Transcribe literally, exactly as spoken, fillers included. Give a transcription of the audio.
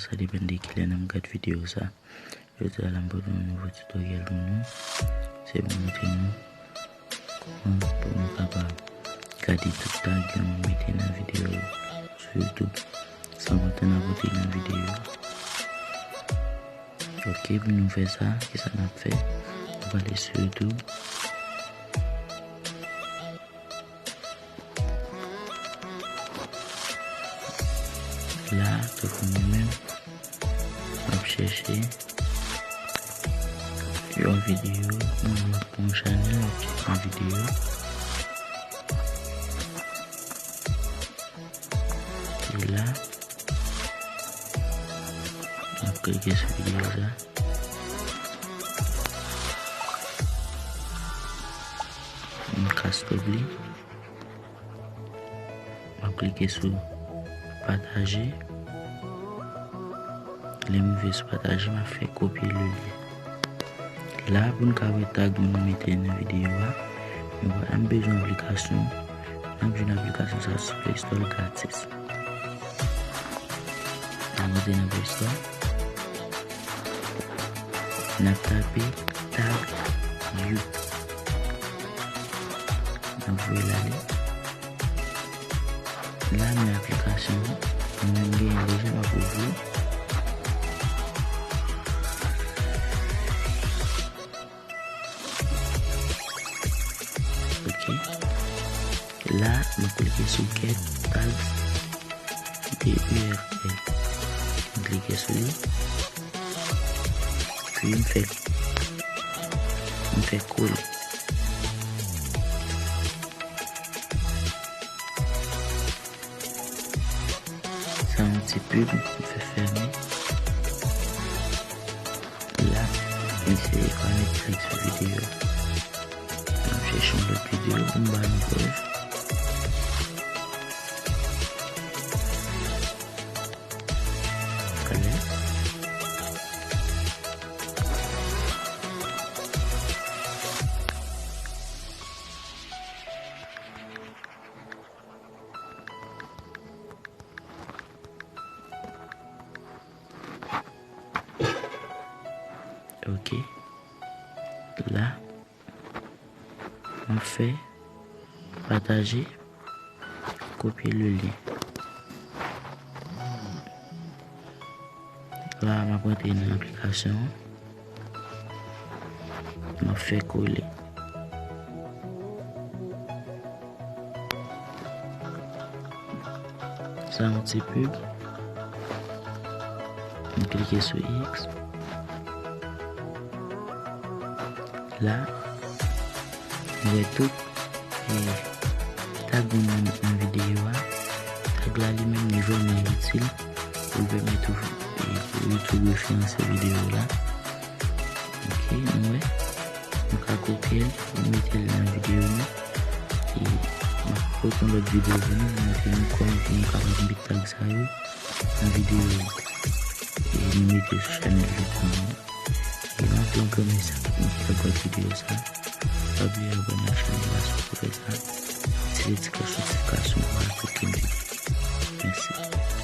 Sa depann de kilè n ap gad videyo sa. Jodi a la, m pote yon nouvo tutorial pou nou. Se pou montre nou kòman pou nou kapab gade tout tag yo nou mete nan videyo sou YouTube san kontan nan pote nan videyo. Ok, pou nou fè sa, kisa n ap fè? Nou prale sou YouTube. La, tankou mwen menm, m ap chèche yon videyo, mwen m ap pran chanèl, m ap chèche yon videyo. E la, m ap klike sou videyo sa. M ka stop li. M ap klike sou pataje. Lè m rive sou pataje, m ap fè kopye le lyen. La, pou n ka wè tag nou mete nan videyo a, nou pa menm bezwen aplikasyon. N ap jwenn aplikasyon sa sou Play Store gratis. N ap antre nan Play Store. N ap tape tag you. N ap voye l ale. La, men aplikasyon an. Mwen menm genyen deja, m ap ouvri. Ok. La, m ap klike sou Get Tags, T E R L. M klike sou li. Epi m fè, m fè kole. Sa yon ti pib, m fè fèmen. La, m eseye pa met tag sou videyo. M ap chèche yon lòt videyo pou m ba nou prèv. Talè. Ok. La, m ap fè pataje, kopye le lyen. La, m ap rantre nan aplikasyon an. M ap fè kole. Sa yon ti pib. M klike sou X. La, nou wè tout, e, tag nou nan videyo a. Tag la li menm li vrèman itil pou pèmèt ou, e, pou YouTube referanse videyo la. Ok, nou wè. Nou ka kopye l, nou mete l nan videyo nou. E m ap pote yon lòt videyo pou nou, pou montre nou kòman pou nou kapab met tag sa yo nan videyo yo. E nou mete sou chanèl YouTube nou. E m ap di yon gran mèsi a tout moun ki t ap gade videyo sa. Pa bliye abòne ak chanèl la si w poko fè sa. Aktive ti klòch notifikasyon pou w pa rate okenn videyo. Mèsi.